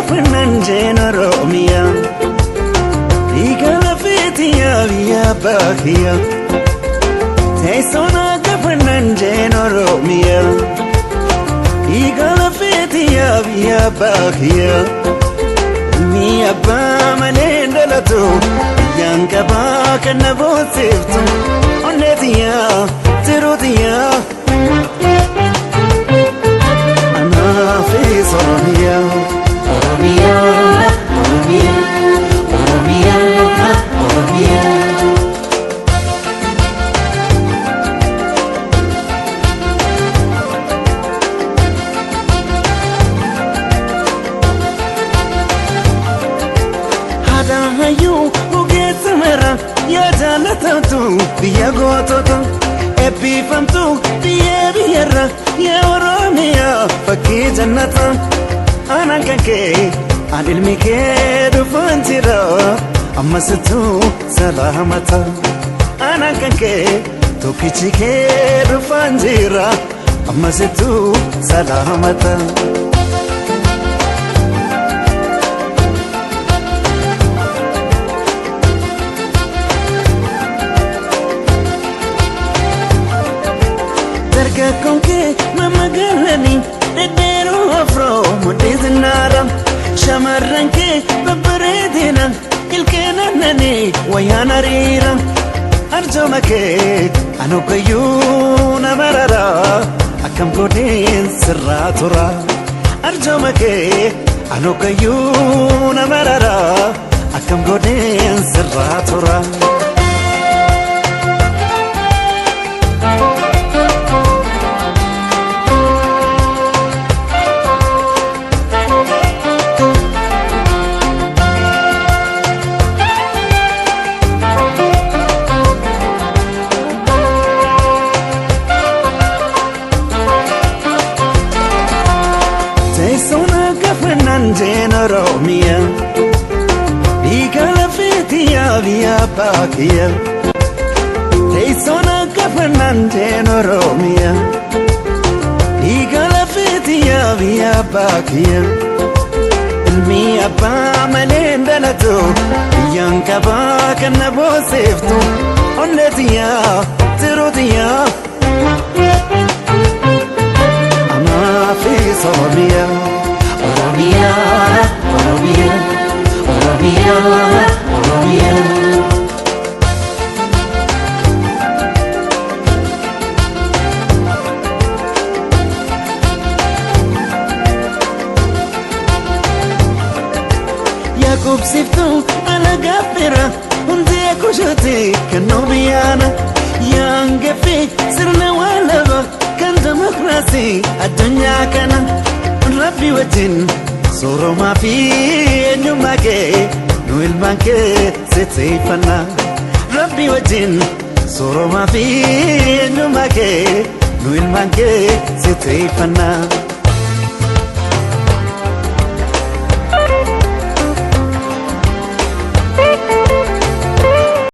gaafannaan jeen Oromiyaa. Dhiiga lafeetiyaa biyya baakiyyaa. Teessoo gaafannaan jeen Oromiyaa. Dhiiga lafeetiyaa biyya baakiyyaa. Ilmi abbaa malee dhalatu biyyaan qabaa kan na boonsiftu. Onneetiyaa tiruutiyaa. Anaafis Oromiyaa. Oromiyaa, Oromiyaa, Oromiyaa, Oromiyaa. Haadha hayyuu ogeessa mara yaa jaalatamtu biyya gootota eebbifamtu biyya biyyarra yaa Oromiyaa fakkii jannata anaan kan kee an ilmi kee dhufaan jira ammasittuu salaamata anaan kan kee tokkichi kee dhufaan jira ammasittuu salaamata. Dargaggoon kee mammagalanii dhedheeroo afroo mudhii zinnaara. Shamarran kee babbareedina ilkeen aannanii wayyaan hariira. Arjooma kee anuggayyuu nama rara akkam godheen sirraa tura. Arjooma kee anuggayyuu nama rara akkam godheen sirraa tura. Teessoo gaafannaan jeen Oromiyaa. Dhiiga lafeetiyaa biyya baakiyyaa. Teessoo gaafannaan jeen Oromiyaa. Dhiiga lafeetiyaa biyya baakiyyaa. Ilmi abbaa malee dhalatu biyyaan qabaa kan na boonsiftu. Onneetiyaa tiruutiyaa. Anaafis Oromiyaa. Oromiyaa, Oromiyaa, Oromiyaa, Oromiyaa. Yaaqubsiftuu alagaa fira hundee kushuuti kan nu biyyaana yaangeffi sirna waalaba kan demokiraasii addunyaa kana rabbi wajjin soorumaa fi eenyummaa kee nu ilmaan kee sitteeffanna rabbi wajjin soorumaa fi eenyummaa kee nu ilmaan kee sitteeffanna.